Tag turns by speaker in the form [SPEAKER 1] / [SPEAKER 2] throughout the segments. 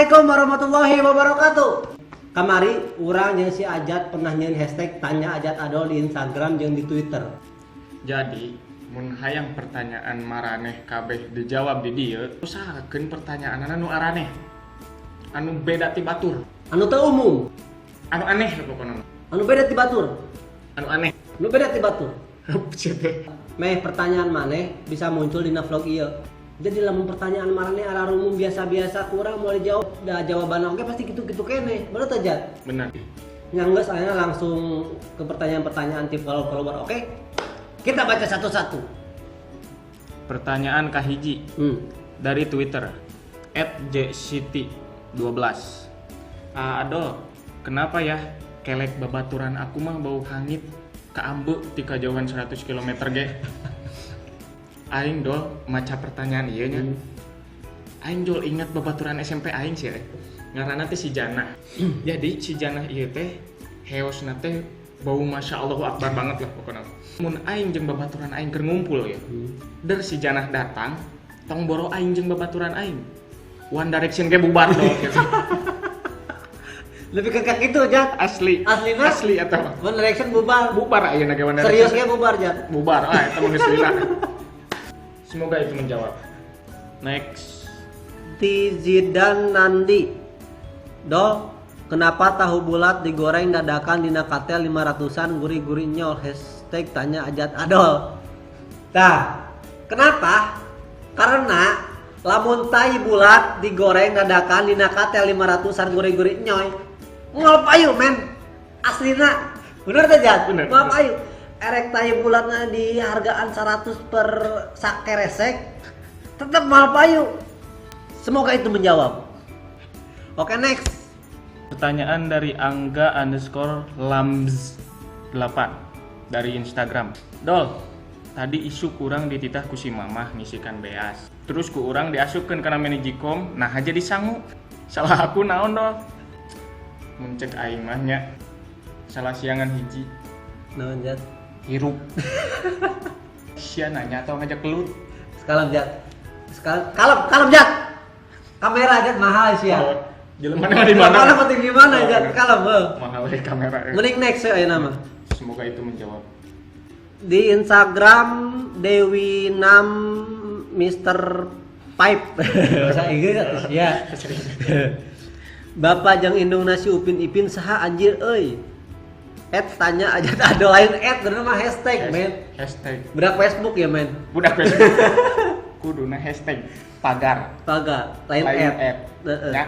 [SPEAKER 1] Assalamualaikum warahmatullahi wabarakatuh. Kamari urang jeung si Ajat pernah nyeun hashtag tanya Ajat Adol di Instagram jeung di Twitter.
[SPEAKER 2] Jadi, mun hayang pertanyaan maraneh kabeh dijawab di dieu, usahakeun pertanyaanana nu araneh. Anu beda ti batur,
[SPEAKER 1] Anu teu umum,
[SPEAKER 2] anu aneh pokona.
[SPEAKER 1] Anu beda ti batur,
[SPEAKER 2] Anu aneh.
[SPEAKER 1] Anu beda ti batur.
[SPEAKER 2] Sia teh.
[SPEAKER 1] Meh pertanyaan maneh bisa muncul dina vlog ieu. Jadi lamun pertanyaan maraneh ala umum biasa-biasa kurang mau dijawab, da jawaban oke pasti gitu-gitu keneh. Bener teu, Jat?
[SPEAKER 2] Benar.
[SPEAKER 1] Yang geus ayeuna langsung ke pertanyaan-pertanyaan ti follower-follower, oke? Kita baca satu-satu.
[SPEAKER 2] Pertanyaan kahiji dari Twitter @jcity12. Ah, Adol, kenapa ya kelek babaturan aku mah bau hangit kaambe ti kajauhan 100 km ge? Aing, Dol, maca pertanyaan ieu nya. Aing, Dol, ingat babaturan SMP aing sih eh. Ngaranna teh si Jana. Jadi si Jana ieu teh heosna teh bau masya Allahu akbar banget lah pokoknya. Mun aing jeung babaturan aing keur ngumpul ya. Der si Janah datang, tong boro aing jeung babaturan aing. One Direction ge bubar, Dol, gitu.
[SPEAKER 1] Lebih ke kayak gitu, Jat.
[SPEAKER 2] Asli.
[SPEAKER 1] Aslina?
[SPEAKER 2] Asli eta mah.
[SPEAKER 1] One Direction bubar.
[SPEAKER 2] Bubar ayeuna ge One Direction.
[SPEAKER 1] Serius ge bubar, Jat.
[SPEAKER 2] Bubar, ah eta mah geus lila. Semoga itu menjawab. Next.
[SPEAKER 1] Ti Zidan Nandi. Dol, kenapa tahu bulat digoreng dadakan dina katel 500-an gurih-gurih nyol hashtag tanya Ajat Adol. Nah, kenapa? Karena lamun tai bulat digoreng dadakan dina katel 500-an gurih-gurih nyoy. Moal payu, men. Aslina. Bener teh, Jat?
[SPEAKER 2] Bener.
[SPEAKER 1] Moal payu. Erek tai bulatna di hargaan 100 per sakeresek tetep moal payu. Semoga itu menjawab. Oke, next.
[SPEAKER 2] Pertanyaan dari Angga_Lambs8 dari Instagram. Dol, tadi isuk kurang dititah ku si mamah ngisikan beas. Terus ku urang diasupkeun kana Magicom, nah aja disangu. Salah aku naon, Dol? Mun cek aing mah nya salah siangan hiji.
[SPEAKER 1] Naon, Jat?
[SPEAKER 2] Hirup. Sia nanya atau ngajak gelut?
[SPEAKER 1] Sekarang, Jat. Sekarang kalem, kalem, Jat. Kamera, Jat, mahal sia.
[SPEAKER 2] Oh, jelema mah di mana?
[SPEAKER 1] Jelema penting di mana,
[SPEAKER 2] Oh,
[SPEAKER 1] Jat?
[SPEAKER 2] bener.
[SPEAKER 1] Kalem, heuh.
[SPEAKER 2] Mahal we kamera.
[SPEAKER 1] Mending next ya ayeuna mah.
[SPEAKER 2] Semoga itu menjawab.
[SPEAKER 1] Di Instagram Dewi 6 Mister Pipe. Bahasa Inggris atuh sia. Bapak jeung indungna si Upin Ipin saha anjir euy. At tanya aja ada lain at bener mah hashtag, men.
[SPEAKER 2] Hashtag.
[SPEAKER 1] Budak Facebook ya, men.
[SPEAKER 2] Budak Facebook. Kuduna hashtag pagar.
[SPEAKER 1] Pagar, lain,
[SPEAKER 2] Lain
[SPEAKER 1] at.
[SPEAKER 2] at.
[SPEAKER 1] Heeh.
[SPEAKER 2] Ya.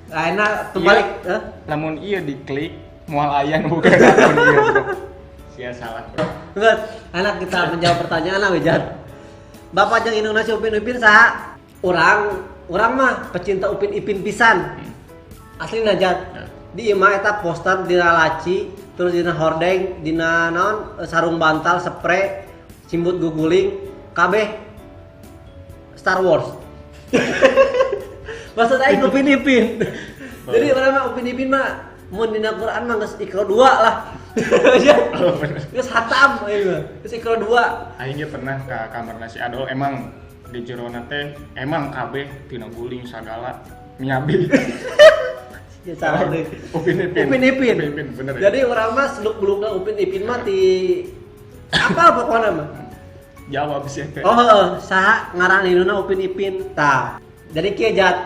[SPEAKER 1] Lainna terbalik,
[SPEAKER 2] Iya.
[SPEAKER 1] eh?
[SPEAKER 2] Lamun ieu diklik moal aya nu bukan akun ieu, bro. Sia salah, bro.
[SPEAKER 1] Enggak, anak kita menjawab pertanyaan lah, Jat. Bapak jeung indungna si Upin Ipin saha? Urang, urang mah pecinta Upin Ipin pisan. Asli Jat.
[SPEAKER 2] Ya.
[SPEAKER 1] Di imah eta poster dina laci, terus dina hordeng, dina naon, sarung bantal, spray, simbut guguling, kabeh Star Wars. Maksud aing Upin Ipin. Jadi urang mah Upin Ipin mah mun dina Quran mah geus Iqra 2 lah. Ya.
[SPEAKER 2] Oh, bener.
[SPEAKER 1] Geus hatam aing mah. Geus Iqra 2.
[SPEAKER 2] Aing ge pernah ke kamar nasi Adol emang di jerona teh emang kabeh tina guling sagala miabi.
[SPEAKER 1] Ya salah deh.
[SPEAKER 2] Upin Ipin.
[SPEAKER 1] Upin Ipin.
[SPEAKER 2] Upin Ipin, bener ya.
[SPEAKER 1] Jadi urang mah seluk belukna Upin Ipin mah ti apa pokokna mah.
[SPEAKER 2] Jawab sih teh.
[SPEAKER 1] Oh, heeh, saha ngaran induna Upin Ipin? Tah. Jadi kieu, Jat,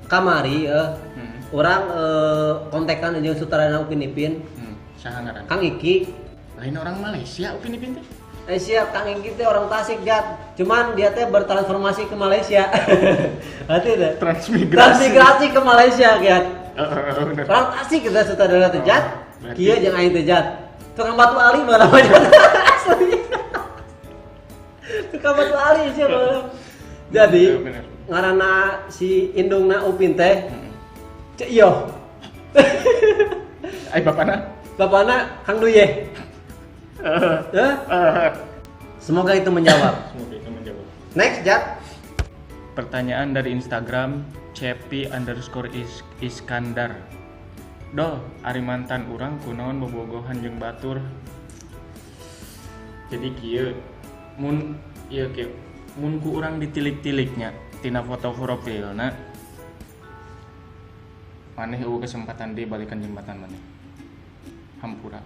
[SPEAKER 1] kamari urang kontekan jeung sutradara Upin Ipin,
[SPEAKER 2] Saha ngaran?
[SPEAKER 1] Kang Iki.
[SPEAKER 2] Lain orang Malaysia Upin Ipin teh.
[SPEAKER 1] Siap, Kang Iki teh orang Tasik, Jat. Cuman dia teh bertransformasi ke Malaysia. Berarti teh.
[SPEAKER 2] Transmigrasi.
[SPEAKER 1] Transmigrasi ke Malaysia, Jat.
[SPEAKER 2] Heeh, bener.
[SPEAKER 1] Orang Tasik kita sutradara teh, Jat.
[SPEAKER 2] Berarti-
[SPEAKER 1] Kieu jeung aing teh, Jat. Tukang batu ali mah namanya. Asli. Tukang batu ali sih mah. Jadi
[SPEAKER 2] Bener, bener.
[SPEAKER 1] ngaranna si indungna Upin teh Cek Iyo.
[SPEAKER 2] Ai bapana?
[SPEAKER 1] Bapana Kang Duye. Eh? Semoga itu menjawab.
[SPEAKER 2] Semoga itu menjawab.
[SPEAKER 1] Next, Jat.
[SPEAKER 2] Pertanyaan dari Instagram Cepi underscore Iskandar. Dol, ari mantan urang kunaon bobogohan jeung batur. Jadi kieu mun ieu kieu mun ku urang ditilik-tiliknya tina foto profilna. Maneh eueuh kesempatan deui balikan jembatan maneh. Hampura.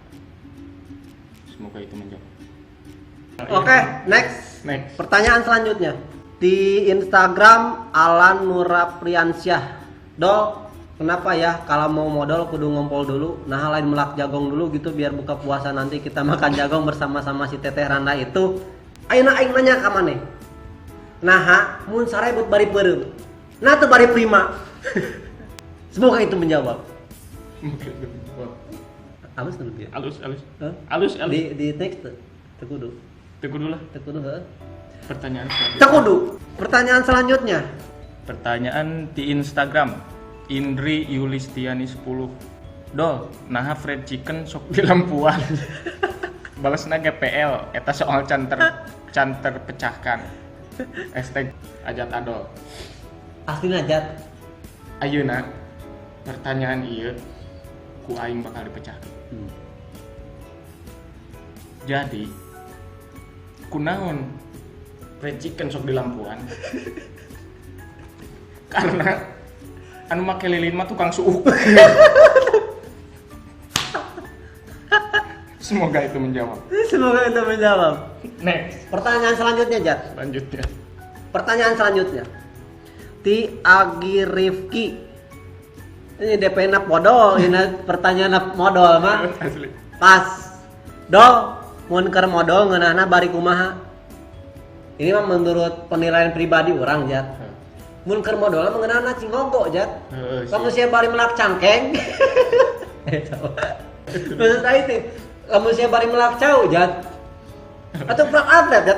[SPEAKER 2] Semoga itu menjawab.
[SPEAKER 1] Oke, next.
[SPEAKER 2] Next.
[SPEAKER 1] Pertanyaan selanjutnya di Instagram Alan Nurapriansyah. Dol, kenapa ya kalau mau modal kudu ngompol dulu? Nah, lain melak jagong dulu gitu biar buka puasa nanti kita makan jagong bersama-sama si Teteh Randa itu. Ayeuna aing nanya ka maneh. Naha mun sarebut bari peureum. Nah teu bari prima. Semoga itu menjawab.
[SPEAKER 2] Semoga itu menjawab.
[SPEAKER 1] Alus teu ya?
[SPEAKER 2] Alus, alus.
[SPEAKER 1] Hah?
[SPEAKER 2] Alus, alus.
[SPEAKER 1] Di teks teu teu kudu.
[SPEAKER 2] Teu kudu lah.
[SPEAKER 1] Teu kudu heuh.
[SPEAKER 2] Pertanyaan selanjutnya.
[SPEAKER 1] Teu kudu. Pertanyaan selanjutnya.
[SPEAKER 2] Pertanyaan di Instagram Indri Yulistiani 10. Dol, naha fried chicken sok di lampuan. Balasna GPL eta soal can terpecahkan. Hashtag ajat adol.
[SPEAKER 1] Asli najat.
[SPEAKER 2] Ayeuna pertanyaan ieu ku aing bakal dipecahkan. Jadi kunaon fried chicken sok di lampuan? Karena anu make lilin mah tukang suuk. Semoga itu menjawab.
[SPEAKER 1] Semoga itu menjawab.
[SPEAKER 2] Next.
[SPEAKER 1] Pertanyaan selanjutnya, Jat.
[SPEAKER 2] Selanjutnya.
[SPEAKER 1] Pertanyaan selanjutnya. Ti Agi Rifki. Ini DP-na podol, ini pertanyaan modal mah.
[SPEAKER 2] Asli.
[SPEAKER 1] Pas. Dol, mun keur modal ngeunahna bari kumaha? Ini mah menurut penilaian pribadi orang, Jat. Mun keur modal mah ngeunahna cingogo, Jat. Lamun sia bari melak cangkeng. Maksud aing teh, lamun sia bari melak cau, Jat. Atau plak atlet, Jat.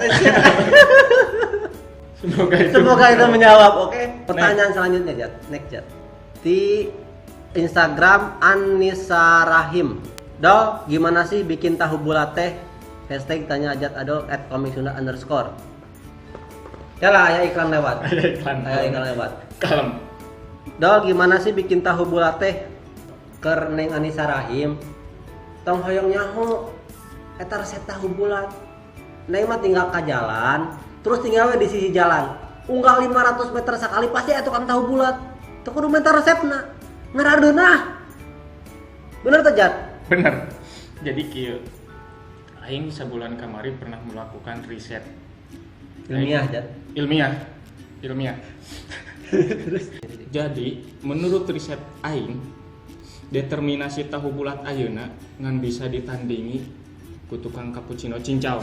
[SPEAKER 1] Semoga itu menjawab. Oke. Pertanyaan selanjutnya, Jat. Next, Jat. Di Instagram Anissa Rahim. Dol, gimana sih bikin tahu bulat teh? Hashtag tanya ajat adol @komiksunda_. Ya lah, aya iklan lewat. Aya iklan lewat.
[SPEAKER 2] Kalem.
[SPEAKER 1] Dol, gimana sih bikin tahu bulat teh? Keur Neng Anissa Rahim. Tong hoyong nyaho eta resep tahu bulat. Neng mah tinggal ka jalan, terus tinggal we di sisi jalan. Unggal 500 meter sekali pasti aya tukang tahu bulat. Teu kudu minta resepna. Ngaradeunah. Bener teh, Jat?
[SPEAKER 2] Bener. Jadi kieu. Aing sabulan kamari pernah melakukan riset
[SPEAKER 1] ilmiah, Jat.
[SPEAKER 2] Ilmiah. Terus jadi menurut riset aing, determinasi tahu bulat ayeuna ngan bisa ditandingi ku tukang cappuccino cincau.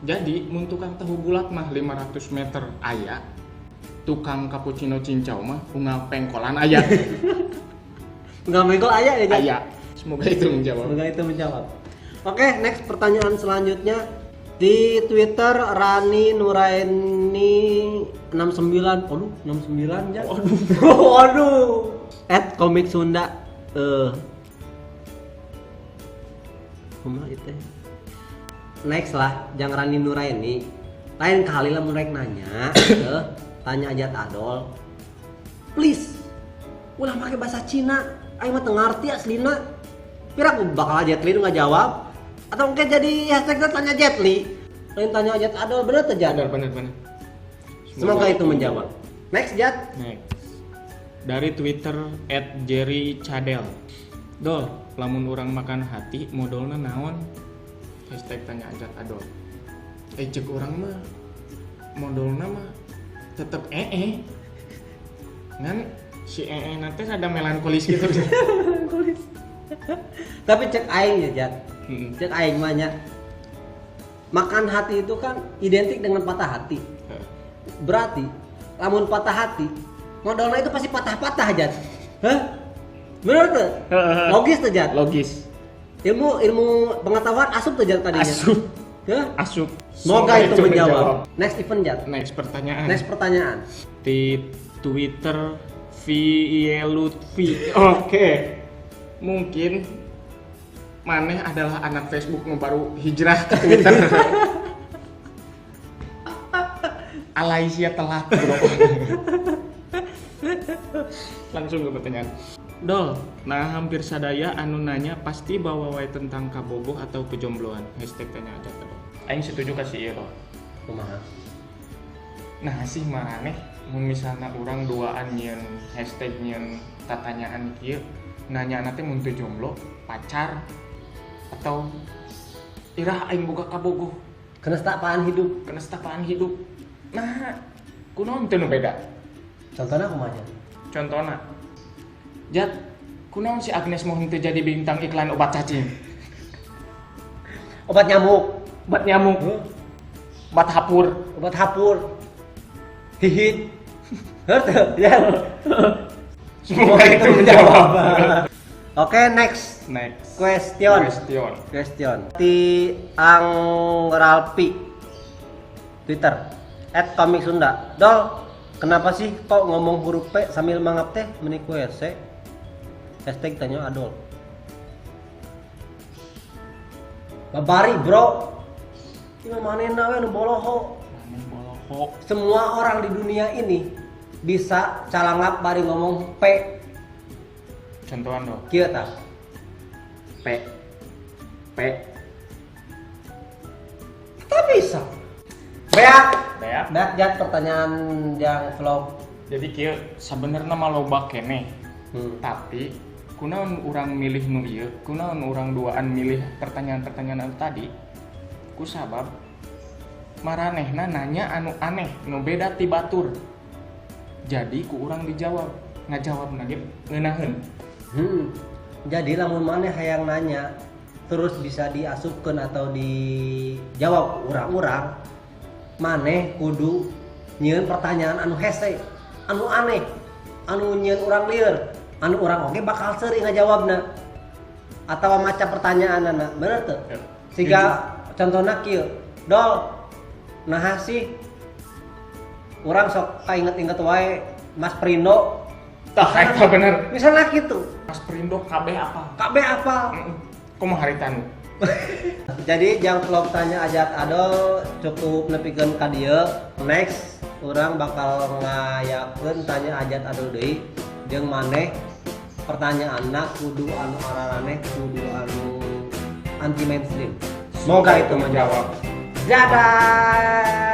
[SPEAKER 2] Jadi mun tukang tahu bulat mah 500 meter aya, tukang cappuccino cincau mah unggal pengkolan aya.
[SPEAKER 1] Unggal pengkol aya ya, Jat?
[SPEAKER 2] Aya. Semoga itu menjawab.
[SPEAKER 1] Semoga itu menjawab. Oke, next pertanyaan selanjutnya. Di Twitter Rani Nuraini 69. Aduh, 69 ya. Aduh. Aduh. @komiksunda kumaha ieu teh? Next lah, jangan Rani Nuraini. Lain kali lah mun rek nanya, tanya aja Adol. Please. Ulah make bahasa Cina. Aing mah teu ngarti aslina. Pira aku bakal Jet Li nu ngajawab. Atau mungkin jadi hashtag tanya Jet Li. Lain tanya Jet Adol, bener teh, Jat?
[SPEAKER 2] Bener.
[SPEAKER 1] Semoga itu menjawab. Next, Jat.
[SPEAKER 2] Next. Dari Twitter @jerrycadel. Dol, lamun urang makan hati modalna naon? Hashtag tanya Ajat Adol. Cek urang mah modalna mah tetep ee. Ngan si ee nanti ada melankolis gitu.
[SPEAKER 1] Melankolis. Tapi cek aing ya, Jat. Cek aing mah nya. Makan hati itu kan identik dengan patah hati. Berarti lamun patah hati, modalnya itu pasti patah-patah, Jat. Hah? Bener tuh? Logis tuh, Jat?
[SPEAKER 2] Logis.
[SPEAKER 1] Ilmu pengetahuan asup tuh, Jat, tadinya.
[SPEAKER 2] Asup.
[SPEAKER 1] Hah?
[SPEAKER 2] Asup.
[SPEAKER 1] Semoga itu menjawab. Next event, Jat.
[SPEAKER 2] Next pertanyaan.
[SPEAKER 1] Next pertanyaan.
[SPEAKER 2] Di Twitter Vielutvi. Oke. Mungkin maneh adalah anak Facebook nu baru hijrah ke Twitter. Alaisia telat, bro. Langsung ke pertanyaan. Dol, nah hampir sadaya anu nanya pasti bawa wae tentang kabogoh atau kejombloan. Hashtag tanya aja Dol. Aing setuju kasih ieu, Dol.
[SPEAKER 1] Kumaha?
[SPEAKER 2] Nah sih maneh Mun misalna urang duaan nyieun hashtag nyieun tatanyaan kieu, nanya teh mun teu jomblo, pacar atau irah aing boga kabogoh,
[SPEAKER 1] Kenestapaan hidup.
[SPEAKER 2] Kenestapaan hidup. Nah, kunaon teu nu beda?
[SPEAKER 1] Contohnya kumaha?
[SPEAKER 2] Contohna, Jat, kunaon si Agnes Mo teu jadi bintang iklan obat cacing?
[SPEAKER 1] Obat nyamuk,
[SPEAKER 2] Obat nyamuk, obat hapur.
[SPEAKER 1] Obat hapur. Hihit. Heuh, ya.
[SPEAKER 2] Semoga itu menjawab.
[SPEAKER 1] Oke, next
[SPEAKER 2] Next.
[SPEAKER 1] question.
[SPEAKER 2] Question.
[SPEAKER 1] Question. Ti Angralpi Twitter @komiksunda. Dol, kenapa sih kok ngomong huruf P sambil mangap teh meni ku hese? #TanyaAdol. Babari, bro. Ini manehna we nu boloho.
[SPEAKER 2] Maneh boloho.
[SPEAKER 1] Semua orang di dunia ini bisa calangap bari ngomong P.
[SPEAKER 2] Contohan dong.
[SPEAKER 1] Kieu tah.
[SPEAKER 2] P. P.
[SPEAKER 1] Kita bisa. Beak.
[SPEAKER 2] Beak.
[SPEAKER 1] Beak jat pertanyaan yang vlog.
[SPEAKER 2] Jadi kieu sabenerna mah loba keneh. Tapi kunaon urang milih nu ieu, kunaon urang duaan milih pertanyaan-pertanyaan anu tadi? Ku sabab maranehna nanya anu aneh, nu beda ti batur. Jadi ku urang dijawab, ngajawabna ge ngeunaheun.
[SPEAKER 1] Jadi lamun maneh hayang nanya terus bisa diasupkeun atau dijawab urang-urang, maneh kudu nyieun pertanyaan anu hese, anu aneh, anu nyieun urang lieur, anu urang oge bakal seuri ngajawabna atawa maca pertanyaanana, bener teu?
[SPEAKER 2] Ya.
[SPEAKER 1] Siga contohna kieu, Dol, naha sih urang sok kainget-inget wae Mas Prindo.
[SPEAKER 2] Tah, eta bener.
[SPEAKER 1] Misalnya gitu.
[SPEAKER 2] Mas Prindo kabeh apa?
[SPEAKER 1] Kabeh apa?
[SPEAKER 2] Heeh. Kumaha harita nu?
[SPEAKER 1] Jadi jang vlog tanya ajat Adol cukup nepikeun ka dieu. Next urang bakal ngayakeun tanya ajat Adol deui jeung maneh pertanyaanna kudu anu araraneh, kudu anu anti mainstream. Semoga itu menjawab. Dadah.